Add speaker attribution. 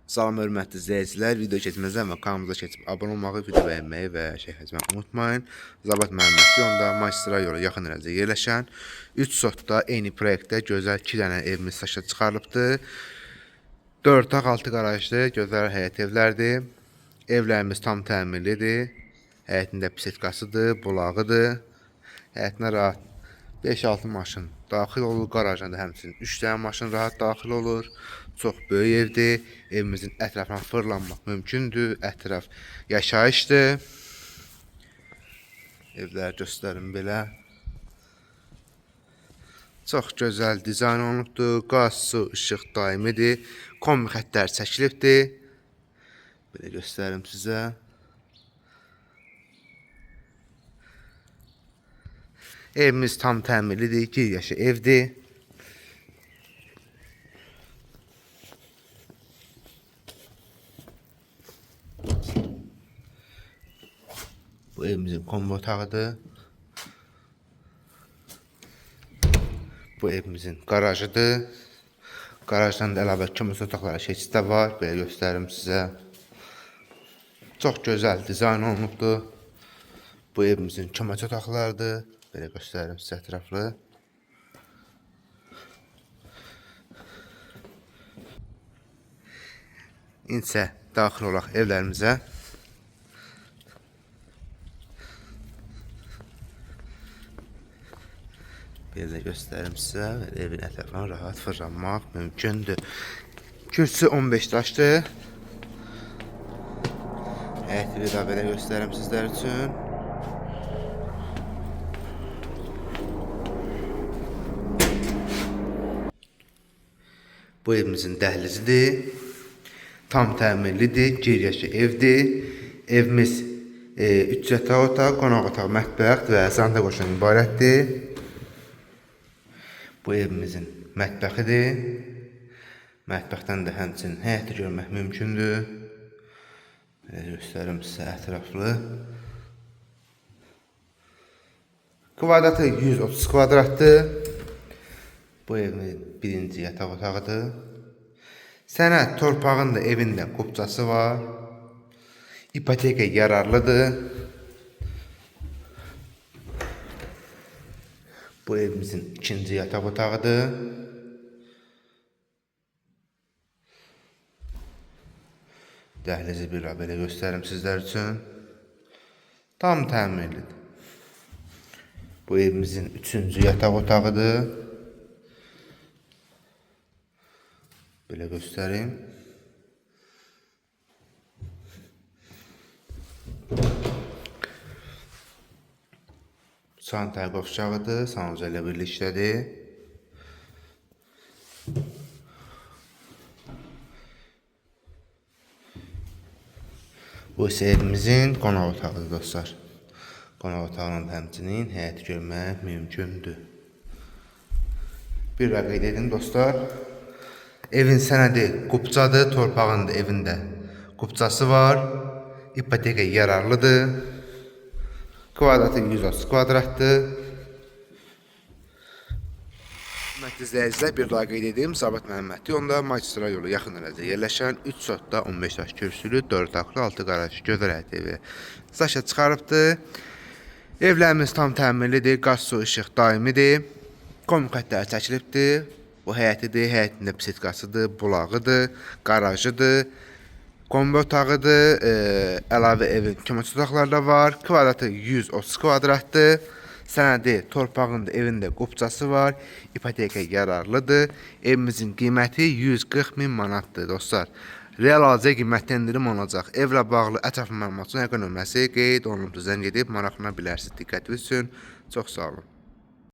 Speaker 1: Salam hörmətli izləyicilər, video keçməzdən və kanalımıza keçib abunə olmağı, video bəyənməyi və şərh etməyi unutmayın. Zabrat Məhəmmədli yolunda magistral yola yaxın ərazidə yerləşən 3 sotda eyni proyektdə gözəl 2 dənə evimiz satışa çıxarılıbdır. 4 otaq, 6 qarajlı, gözəl həyət evlərdir. Evlərimiz tam təmirlidir. Həyətində bisetkasıdır, bulağıdır. Həyətinə rahat 5-6 maşın daxil olur. Qarajına da həmçinin 3 dənə maşın rahat daxil olur. Çox böyük evdir. Evimizin ətrafına fırlanmaq mümkündür. Ətraf yaşayışdır. Evləri göstərim belə. Çox gözəl dizayn olunubdur. Qaz, su, işıq daimidir. Kombi xəttləri çəkilibdir. Belə göstərim sizə. Evimiz tam təmirlidir, gir yaşı evdir. Bu evimizin kombi otağıdır. Bu evimizin qarajıdır. Qarajdan da əlavə köməkçi otaqları keçid də var. Belə göstərim sizə. Çox gözəl dizayn olunubdur. Bu evimizin köməkçi otaqlarıdır. Belə göstərim sizə ətraflı. İndi isə daxil olaq evlərimizə. Belə də göstərim sizə. Evin ətrafına rahat fırlanmaq mümkündür. Kürsü 15 daşdır. Həyəti bir daha belə göstərim sizlər üçün. Bu evimizin dəhlizidir. Tam təmirlidir, gir yaşı evdir. Evimiz 3 yataq otaq, qonaq otağı, mətbəx və sanitar qoşundan ibarətdir. Bu evimizin mətbəxidir. Mətbəxdən də həmçinin həyəti görmək mümkündür. Belə göstərim sizə ətraflı. Kvadratı 130 kvadratdır. Bu evin birinci yataq otağıdır. Sənəd torpağın da evində kupçası var. İpoteka yararlıdır. Bu evimizin ikinci yataq otağıdır. Dəhlizi bir belə göstərim sizlər üçün. Tam təmirlidir. Bu evimizin üçüncü yataq otağıdır. Belə göstərim. Sanitar qovşağıdır, sanuzel ilə birlikdədir. Bu isə evimizin qonaq otağıdır dostlar. Qonaq otağının həmçinin həyəti görmək mümkündür. Bir daha qeyd edim dostlar. Evin sənədi kupçadır, torpağın da evində kupçası var. İpoteka yararlıdır. Kvadratı 130 kvadratdır. Hörmətli izləyicilər, bir daha qeyd edim, Zabrat Məhəmmədli yolunda magistral yolu yaxın ərazidə yerləşən 3 sotda 15 daş kürsülü, 4 otaqlı, 6 qaraj gözəl həyət evi satışa çıxarıbdır. Evlərimiz tam təmirlidir, qaz, su, işıq daimidir. Kombi xəttləri çəkilibdir. Bu həyətidir, həyətində bisetkasıdır, bulağıdır, qarajıdır, kombi otağıdır, əlavə evin köməkçi otaqları da var. Kvadratı 130 kvadratdır. Sənədi torpağın da evində qupçası var. İpoteka yararlıdır. Evimizin qiyməti 140 min manatdır dostlar. Real alıcıya qiymətdə endirim olacaq. Evlə bağlı ətraflı məlumat üçün əlaqə nömrəsi qeyd olunubdur. Zəng edib maraqlana bilərsiniz. Diqqətiniz üçün çox sağ olun.